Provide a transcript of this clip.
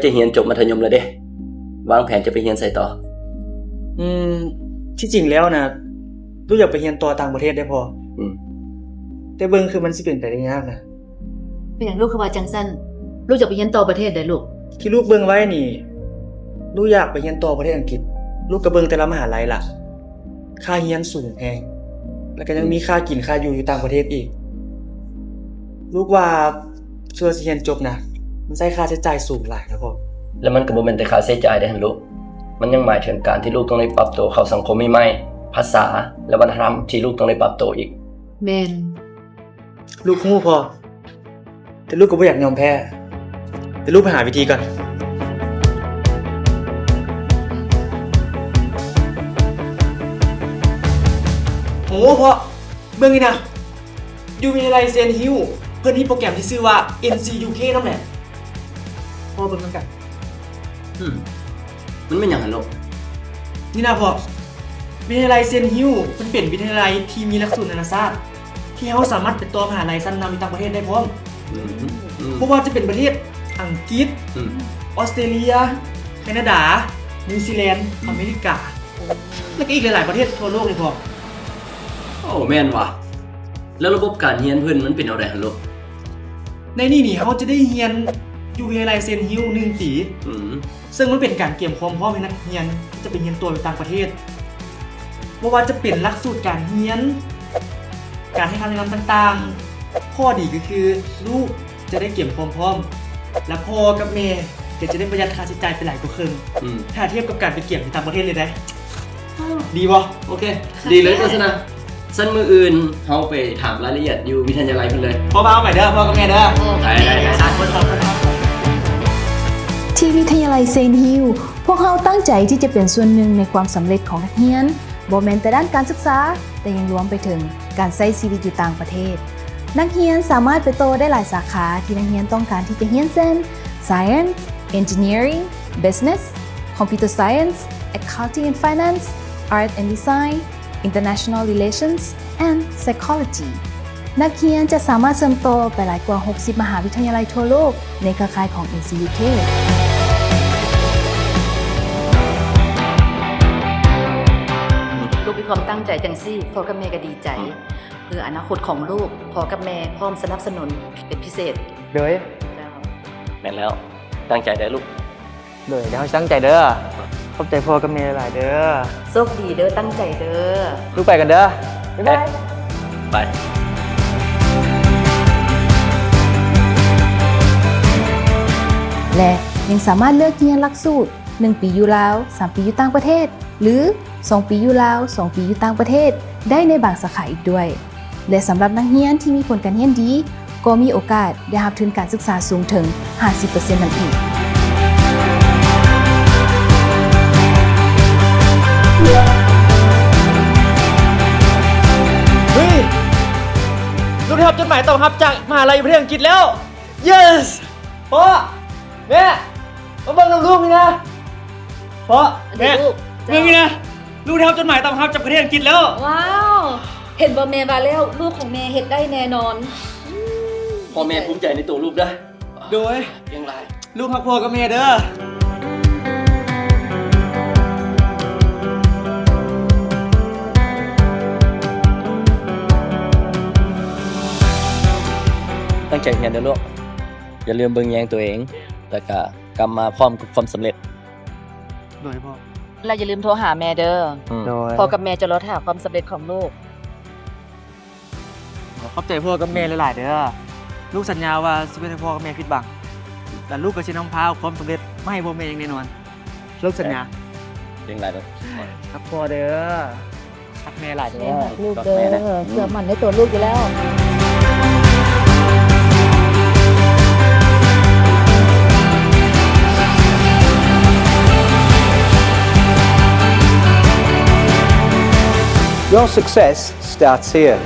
ຈະຮຽນຈົບມັດທະຍົມແລ້ວເດ້ ວາງແຜນຈະໄປຮຽນໃສຕໍ່? ອືມ ທີ່ຈິງແລ້ວນະ ລູກຢາກໄປຮຽນຕໍ່ຕ່າງປະເທດເດ້ພໍ່. ອືມ ແຕ່ເບິ່ງຄືມັນຊິເປັນໄປໄດ້ຍາກນະ. ເປັນຫຍັງລູກຄືວ່າຈັ່ງຊັ້ນ? ລູກຢາກໄປຮຽນຕໍ່ປະເທດໃດລູກ? ທີ່ລູກເບິ່ງໄວ້ນີ້ ລູກຢາກໄປຮຽນຕໍ່ປະເທດອັງກິດ. ລູກກໍເບິ່ງແຕ່ລະມະຫາໄລລະ ຄ່າຮຽນສູງແຮງ ແລ້ວກໍຍັງມີ ອືມ ຄ່າກິນຄ່າຢູ່ຢູ່ຕ່າງປະເທດອີກ. ລູກວ່າ ສ່ວນຊິຮຽນຈົບນະ ມັນໃຊ້ຄ່າໃຊ້ຈ່າຍສູງຫຼາຍນະພໍ່. ແລ້ວມັນກໍບໍ່ແມ່ນແຕ່ຄ່າໃຊ້ຈ່າຍເດ້ຫັ້ນລູກ, ມັນຍັງໝາຍເຖິງການທີ່ລູກຕ້ອງໄດ້ປັບໂຕເຂົ້າສັງຄົມໃໝ່ໆ, ພາສາ ແລະ ວັດທະນະທຳທີ່ລູກຕ້ອງໄດ້ປັບໂຕອີກ. ແມ່ນ. ລູກຮູ້ພໍ່, ແຕ່ລູກກໍບໍ່ຢາກຍອມແພ້. ແຕ່ລູກໄປຫາວິທີກ່ອນ. ໂອ້ ພໍ່, ເບິ່ງນີ້ນະ. ຢູ່ວິທະຍາໄລເຊນຮິວ ເພິ່ນມີໂປຣແກຣມທີ່ຊື່ວ່າ ເອັນຊີຢູເຄ ນຳແຫຼະ. ພໍ່ເບິ່ງນຳກັນ. ອືມ ມັນແມ່ນຫຍັງຫັ້ນລູກ? ນີ້ນະພໍ່, ວິທະຍາໄລເຊນຮິວ ມັນເປັນວິທະຍາໄລທີ່ມີຫຼັກສູດນານາຊາດ ທີ່ເຮົາສາມາດໄປຕໍ່ມະຫາໄລຊັ້ນນຳຢູ່ຕ່າງປະເທດໄດ້ພ້ອມ. ອືມ ອືມ ບໍ່ວ່າຈະເປັນປະເທດອັງກິດ, ອືມ ອອສເຕຣເລຍ, ແຄນາດາ, ນິວຊີແລນ, ອືມ ອາເມລິກາ ແລະ ກໍອີກຫຼາຍໆປະເທດທົ່ວໂລກເລີຍພໍ່. ໂອ້ ແມ່ນຫວາ? ແລ້ວລະບົບການຮຽນເພິ່ນມັນເປັນແນວໃດຫັ້ນລູກ? ໃນນີ້ນີ້ ເຮົາຈະໄດ້ຮຽນຢູ່ວິທະຍາໄລເຊນຮິວໜຶ່ງປີ, ອືມ ເຊິ່ງມັນເປັນການກຽມຄວາມພ້ອມໃຫ້ນັກຮຽນທີ່ຈະໄປຮຽນຕໍ່ຢູ່ຕ່າງປະເທດ, ບໍ່ວ່າຈະເປັນຫຼັກສູດການຮຽນ, ການໃຫ້ຄຳແນະນຳຕ່າງໆ. ຂໍ້ດີກໍຄືລູກຈະໄດ້ກຽມຄວາມພ້ອມ ແລະ ພໍ່ກັບແມ່ກໍຈະໄດ້ປະຢັດຄ່າໃຊ້ຈ່າຍໄປຫຼາຍກວ່າເຄິ່ງ ອືມ ຖ້າທຽບກັບການໄປກຽມຢູ່ຕ່າງປະເທດເລີຍເດ້. ດີບໍ່? ໂອເຄ ດີເລີຍໂຄສະນາ. ຊັ້ນມື້ອື່ນເຮົາໄປຖາມລາຍລະອຽດຢູ່ວິທະຍາໄລເພິ່ນເລີຍ. ພໍ່ພາເຮົາໄປເດີ ພໍ່ກັບແມ່ເດີ. ໄດ້ ໄດ້ ໄດ້. ທີ່ວິທະຍາໄລເຊນຮິວ ພວກເຮົາຕັ້ງໃຈທີ່ຈະເປັນສ່ວນໜຶ່ງໃນຄວາມສຳເລັດຂອງນັກຮຽນ, ບໍ່ແມ່ນແຕ່ດ້ານການສຶກສາ, ແຕ່ຍັງລວມໄປເຖິງການໃຊ້ຊີວິດຢູ່ຕ່າງປະເທດ. ນັກຮຽນສາມາດໄປຕໍ່ໄດ້ຫຼາຍສາຂາທີ່ນັກຮຽນຕ້ອງການທີ່ຈະຮຽນ ເຊັ່ນ Science, Engineering, Business, Computer Science, Accounting and Finance, Art and Design, International Relations and Psychology. ນັກຮຽນຈະສາມາດເຊື່ອມຕໍ່ໄປຫຼາຍກວ່າຫົກສິບມະຫາວິທະຍາໄລທົ່ວໂລກໃນເຄືອຂ່າຍຂອງ ເອັນຊີຢູເຄ. ລູກມີຄວາມຕັ້ງໃຈຈັ່ງຊີ້ ພໍ່ກັບແມ່ກໍດີໃຈ. ເພື່ອອະນາຄົດຂອງລູກ ພໍ່ກັບແມ່ພ້ອມສະໜັບສະໜູນເປັນພິເສດ. ໂດຍ. ເຈົ້າ. ແມ່ນແລ້ວ. ຕັ້ງໃຈເດີລູກ. ໂດຍ ດຽວເຮົາຕັ້ງໃຈເດີ. ຂອບໃຈພໍ່ກັບແມ່ຫຼາຍໆເດີ. ໂຊກດີເດີ ຕັ້ງໃຈເດີ. ລູກໄປກັນເດີ. ບາຍບາຍ. ໄປ. ແລະ ຍັງສາມາດເລືອກຮຽນຫຼັກສູດ ໜຶ່ງປີຢູ່ລາວ ສາມປີຢູ່ຕ່າງປະເທດ ຫຼື ສອງປີຢູ່ລາວ ສອງປີຢູ່ຕ່າງປະເທດ ໄດ້ໃນບາງສາຂາອີກດ້ວຍ. ແລະ ສຳລັບນັກຮຽນທີ່ມີຜົນການຮຽນດີ ກໍມີໂອກາດໄດ້ຮັບທຶນການສຶກສາສູງເຖິງຫ້າສິບເປີເຊັນນຳອີກ. ເຮີ້ຍ! ລູກໄດ້ຮັບຈົດໝາຍຕອບຮັບຈາກມະຫາໄລປະເທດອັງກິດແລ້ວ. Yes! ພໍ່! ແມ່! ມາເບິ່ງນຳລູກນີ້ນະ. ພໍ່! ແມ່! ເບິ່ງນີ້ນະ. ລູກໄດ້ຮັບຈົດໝາຍຕອບຮັບຈາກປະເທດອັງກິດແລ້ວ. ວ້າວ! ເຫັນບໍ່ແມ່ວ່າແລ້ວ ລູກຂອງແມ່ເຮັດໄດ້ແນ່ນອນ. ພໍ່ແມ່ພູມໃຈໃນໂຕລູກເດີ. ໂດຍ. ເກັ່ງຫຼາຍ. ລູກຮັກພໍ່ກັບແມ່ເດີ. ຕັ້ງໃຈຮຽນເດີລູກ. ຢ່າລືມເບິ່ງແຍງໂຕເອງ ແລ້ວກະກັບມາພ້ອມກັບຄວາມສຳເລັດ. ໂດຍພໍ່. ແລະຢ່າລືມໂທຫາແມ່ເດີ. ອືມ. ໂດຍ. ພໍ່ກັບແມ່ຈະລໍຖ້າຄວາມສຳເລັດຂອງລູກ. ຂອບໃຈພໍ່ກັບແມ່ຫຼາຍໆເດີ. ລູກສັນຍາວ່າຊິບໍ່ເຮັດໃຫ້ພໍ່ກັບແມ່ຜິດຫວັງ ແລະລູກກໍຊິນຳພາເອົາຄວາມສຳເລັດມາໃຫ້ພໍ່ແມ່ຢ່າງແນ່ນອນ. ລູກສັນຍາ. ເກັ່ງຫຼາຍເດີ. ຮັກພໍ່ເດີ. ຮັກແມ່ຫຼາຍເດີ. ແມ່ຮັກລູກເດີ. ເຊື່ອໝັ້ນໃນຕົວລູກຢູ່ແລ້ວ. Your success starts here.